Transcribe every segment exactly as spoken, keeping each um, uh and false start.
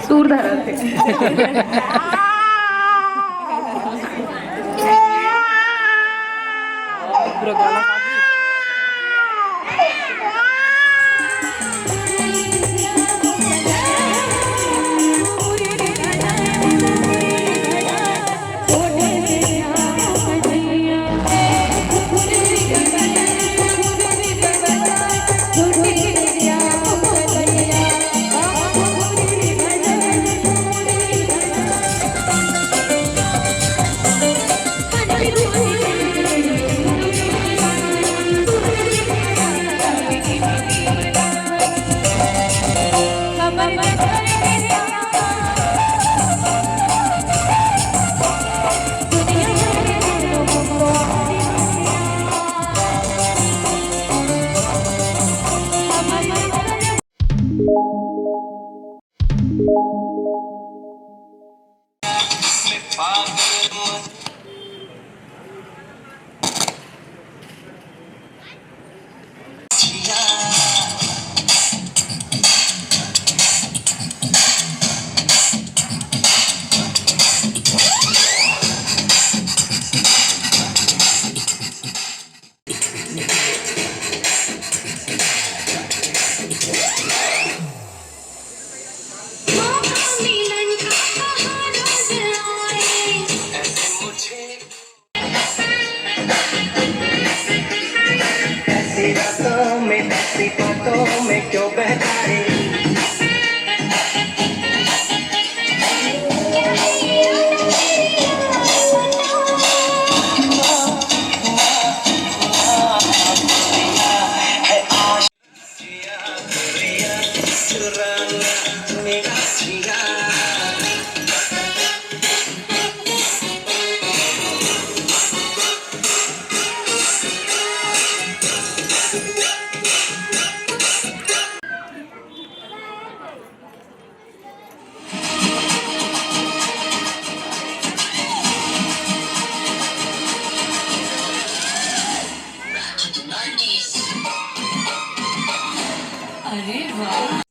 दूर धरत हे। पूरा गाना काट ली। ऐसी रातों में, ऐसी बातों में क्यों बहकाए? अरे वाह।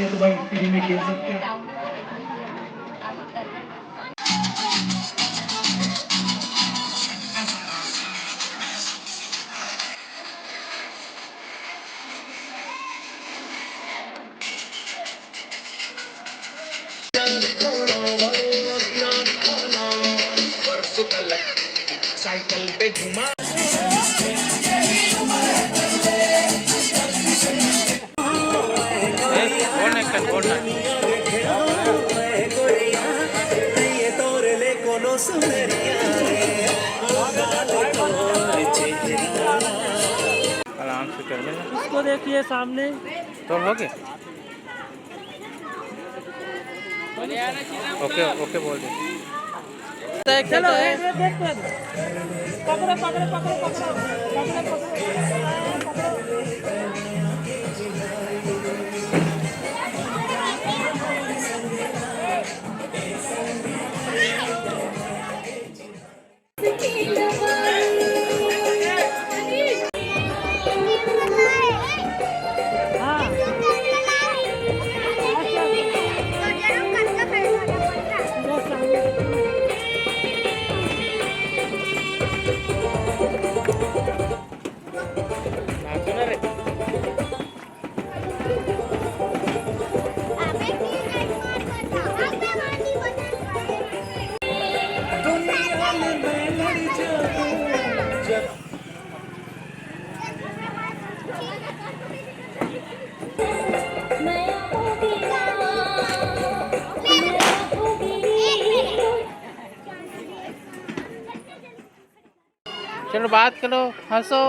तो भाई फ्री में खेल सकते हैं। साइकिल पे घुमा। आराम से कर लेना। इसको देखिए सामने। तो हो गया। ओके, ओके बोल दे। चलो, एक, एक, एक, एक। पकड़ो, पकड़ो, पकड़ो, पकड़ो। पकड़ो, पकड़ो। बात करो, हंसो,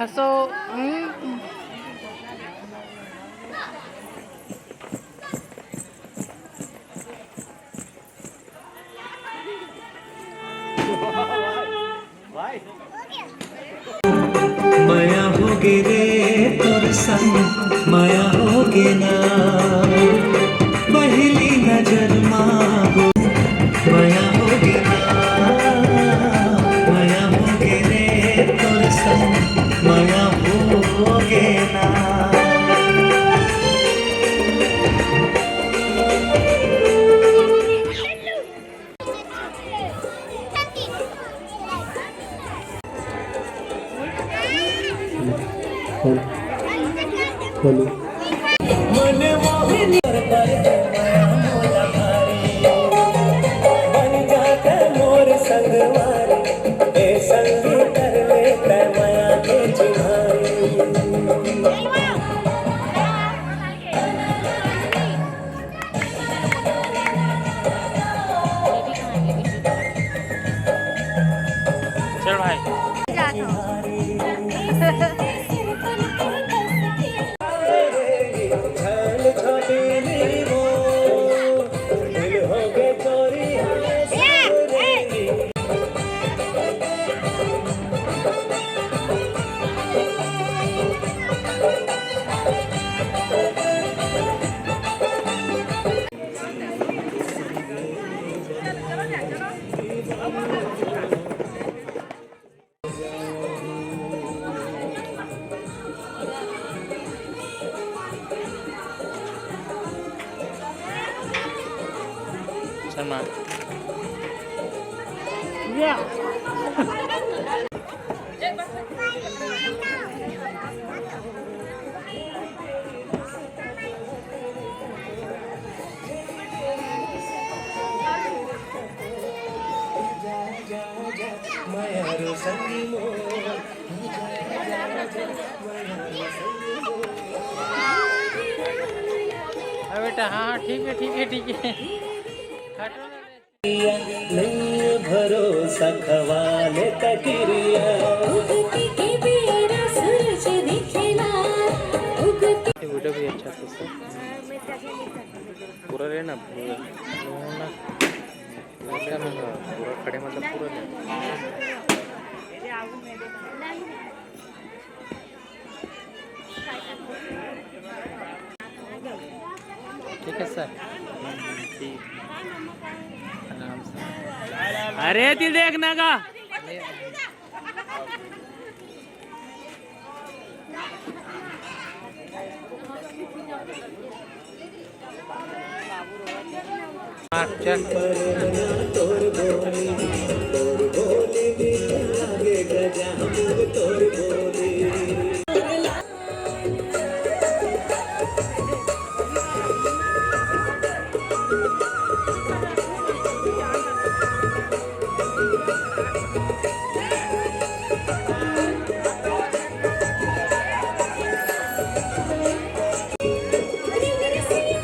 हंसो। हम्म। मया होगे रे तोर संग, मया होगे ना, पहिली नजर मा गो, मया होगे ना, मया होगे रे तोर संग, मया होगे ना। चल भाई। हाँ बेटा, हाँ, हाँ, ठीक है, ठीक है, ठीक है। हटो ना। नहीं भरोसा खवाले तकिरिया। ये वीडियो भी अच्छा था सर। पूरा रहे ना, पूरा। पूरा खड़े मतलब पूरा रहे। ठीक है सर। ठीक। आराम से। अरे दिल देखना का।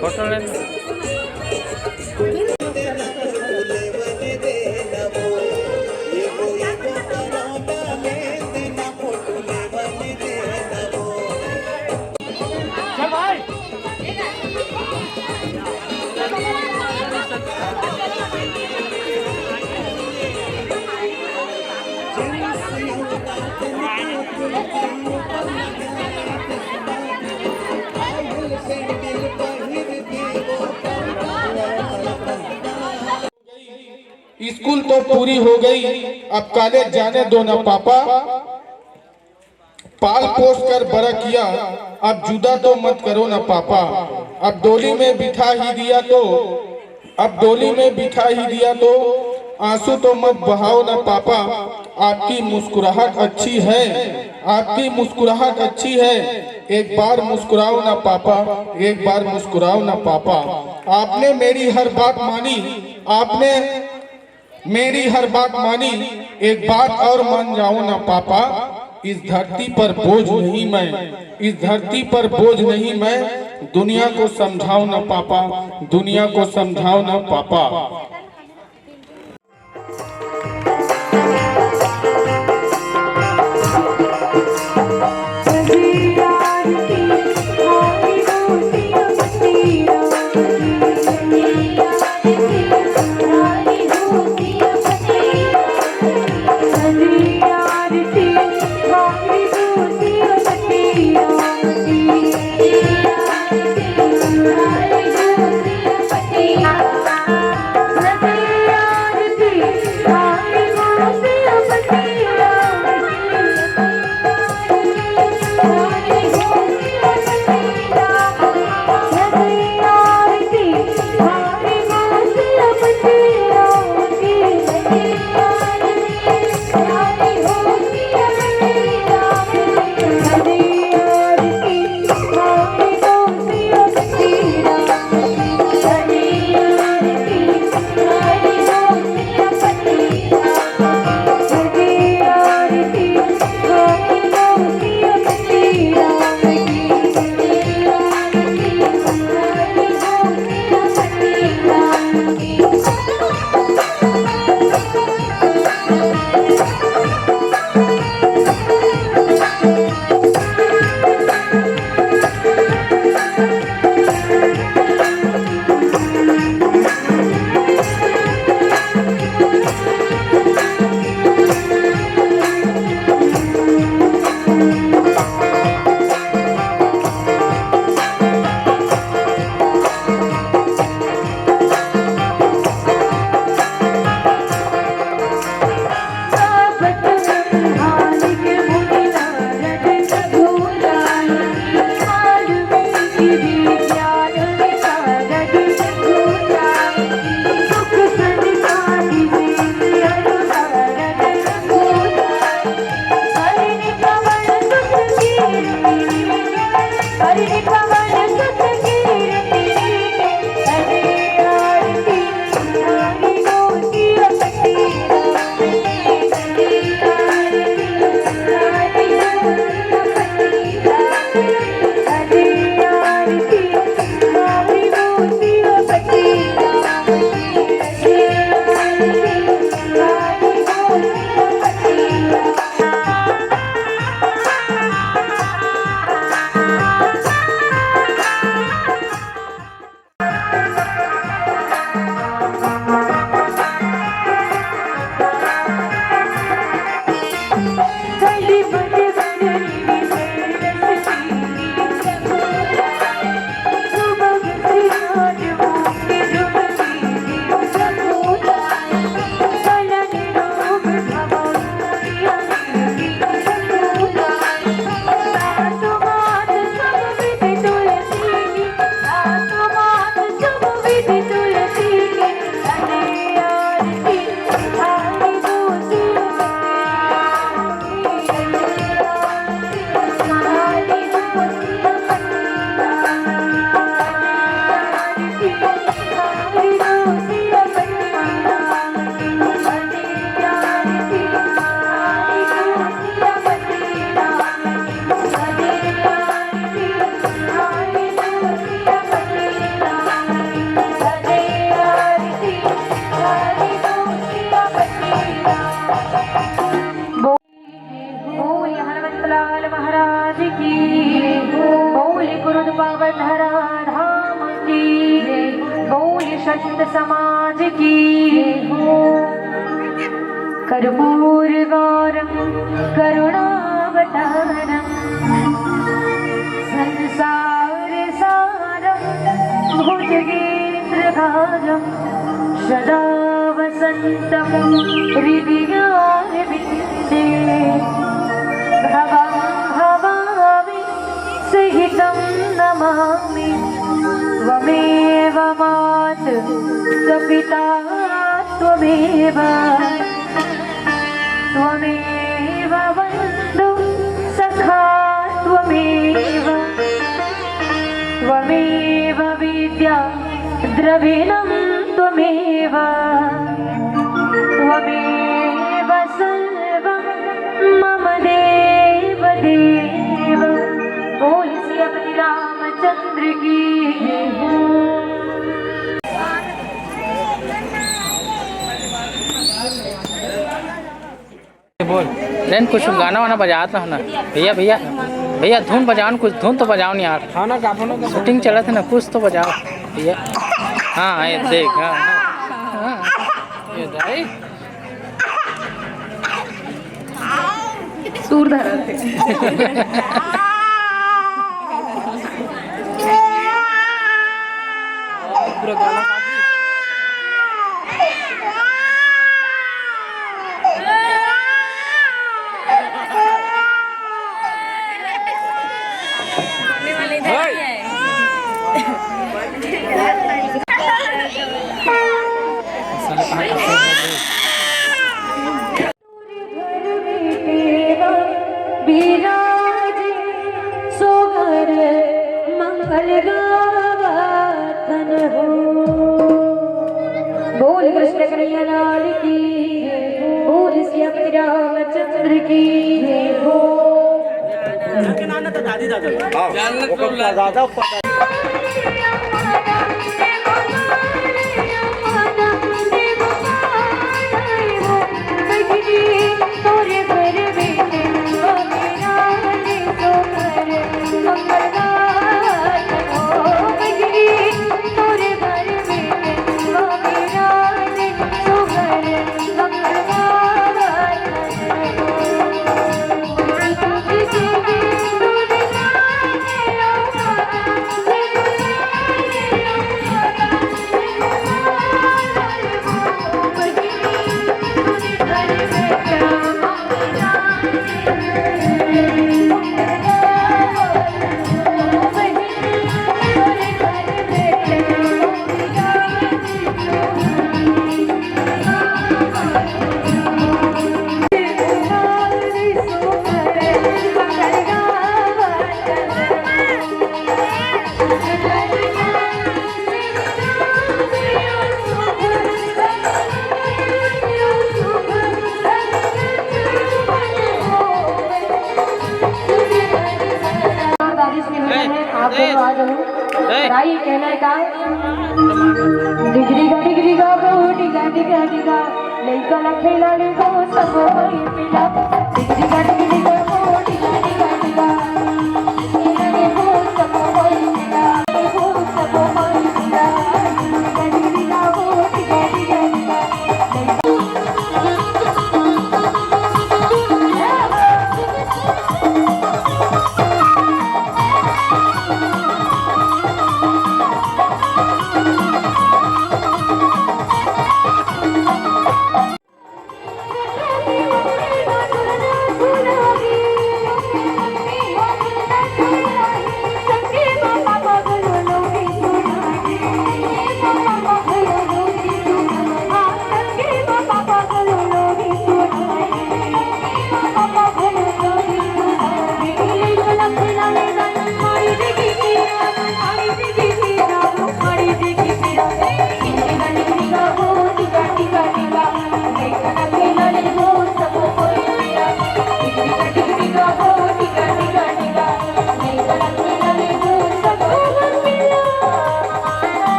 फोटो लेना। चल भाई। स्कूल तो पूरी हो गई, अब कॉलेज जाने दो ना पापा। पाल पोस कर बड़ा किया, अब जुदा तो मत करो ना पापा। अब डोली में बिठा ही दिया तो, अब डोली में बिठा ही दिया तो, आंसू तो मत बहाओ ना पापा। आपकी मुस्कुराहट अच्छी है, आपकी मुस्कुराहट अच्छी है, एक बार मुस्कुराओ ना पापा, एक बार मुस्कुराओ ना पापा। आपने मेरी हर बात मानी, आपने मेरी हर बात मानी, एक बात और मान जाओ ना पापा, इस धरती पर बोझ नहीं मैं, इस धरती पर बोझ नहीं मैं, दुनिया को समझाओ ना पापा, दुनिया को समझाओ ना पापा। बोल हनुमंतलाल महाराज की, बोल कुरुद पावन धरा धाम की, बोल संत समाज की। कर्पूर गौरम करुणावतारम संसार सारम भुजगेंद्र हारम सदा वसंतम हृदयारविंदे। भवं भवामि सहितं नमामि। त्वमेव मातु च पिता त्वमेव, त्वमेव बंधु सखा त्वमेव, त्वमेव विद्या द्रविणं त्वमेव, त्वमेव सर्वं मम देव देव। बोल सियापति रामचंद्र की। बोल। लेकिन कुछ गाना वाना बजात रहो ना भैया। भैया, भैया, धुन बजाओ ना, कुछ धुन तो बजाओ ना यार। हाँ ना, गाबो ना, गाबो। शूटिंग चलत हे ना, कुछ तो बजाओ भैया। हाँ, ये देख, हाँ, हाँ। ये दाई। सुर धरत हे। पूरा गाना गा दी। बोल कृष्ण कन्हैया लाल की, बोल सियापति रामचंद्र की। जोरदार ताली से निवेदन है, आप दोनों आ जाओ। राई कहना है का? डिगरी गा, डिगरी गा, गो, डिगा, डिगा, डिगा। लइका ला खेला ले गो, सब होई पिला। डिगरी गा, डिगरी गा, गो, डिगा, डिगा, डिगा। खेला ले गो, सब होई पिला। गो, सब होई पिला। डिगरी गा, डिगरी गा, गो, डिगा, डिगा, डिगा।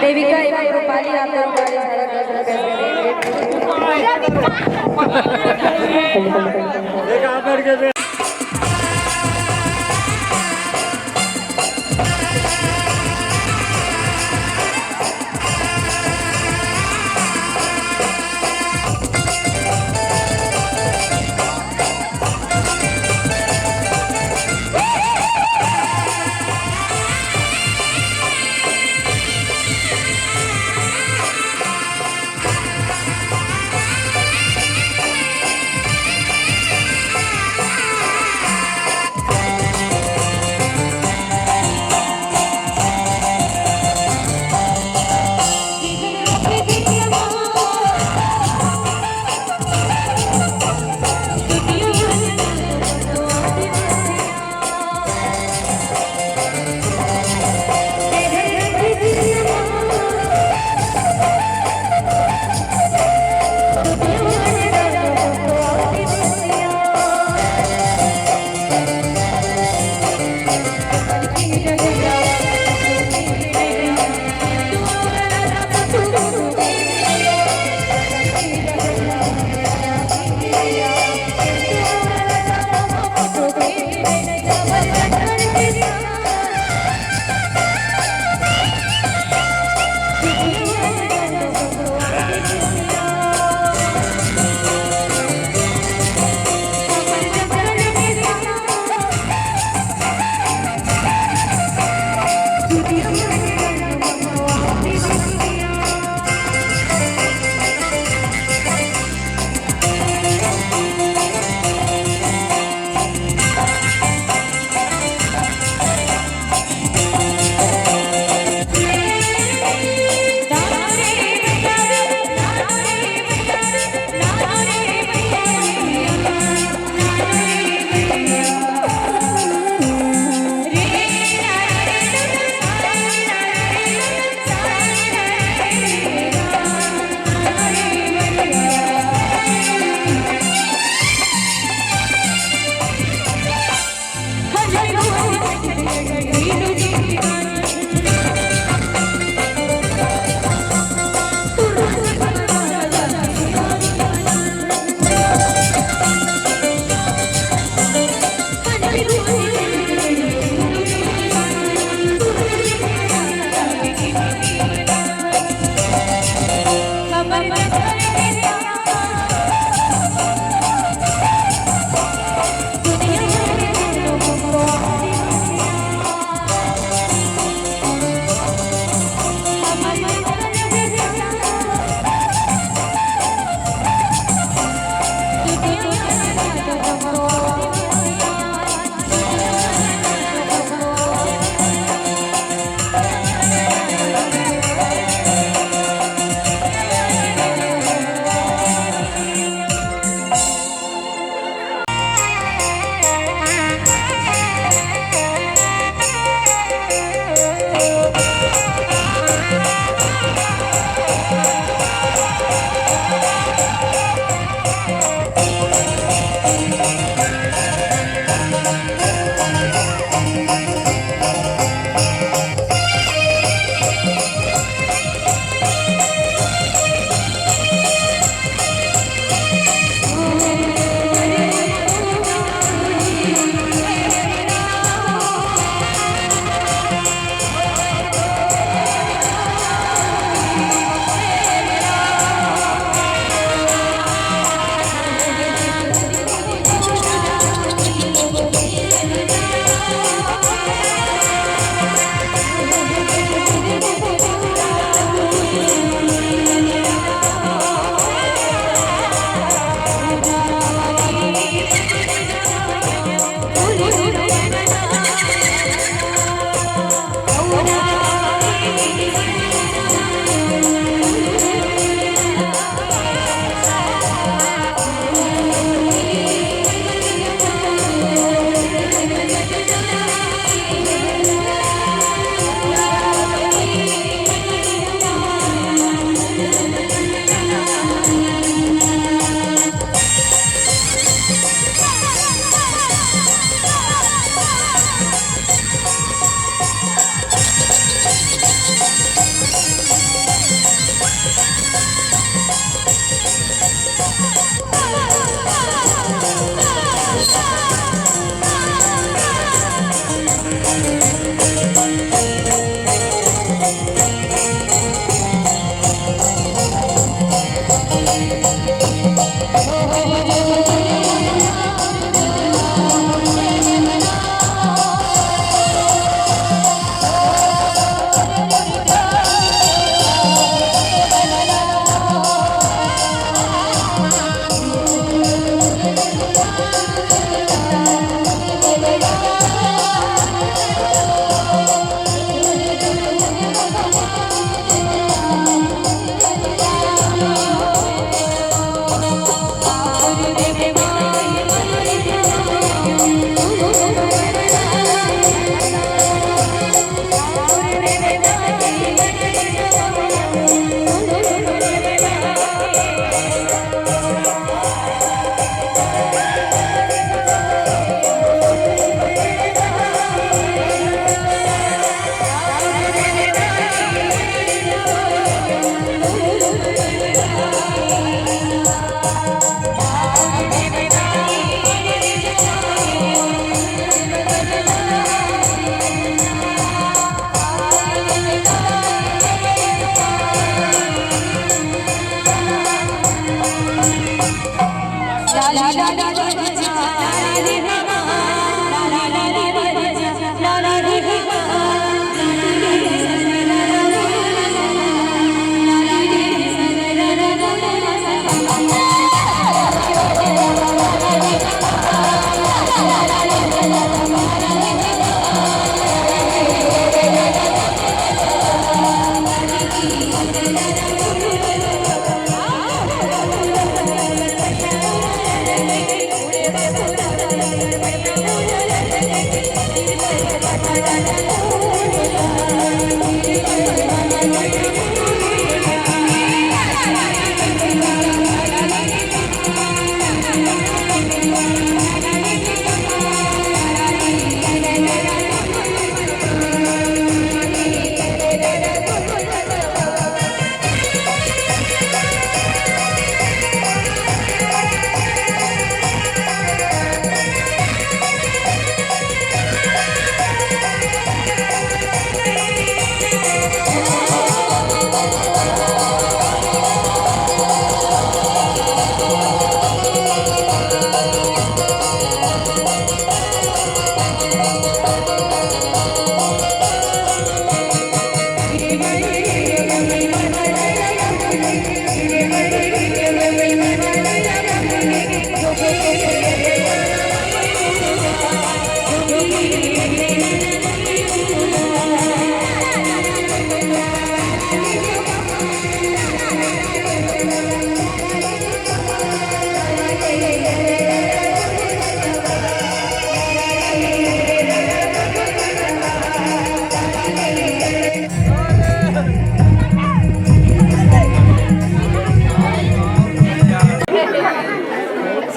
देविका एवं रूपाली, आप लोग हमारे सारा दस रुपए से देंगे।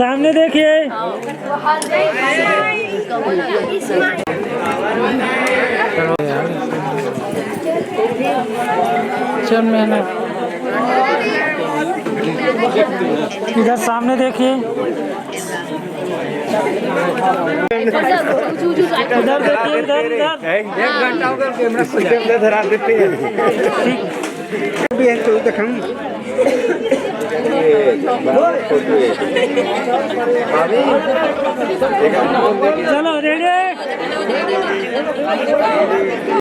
सामने देखिए। चल मेहनत। इधर सामने देखिए। इधर देखिए, इधर, इधर। एक घंटा हो गया, कैमरा धरा देते हैं। ठीक। भी है, तो देख हम। चलो, रेडी।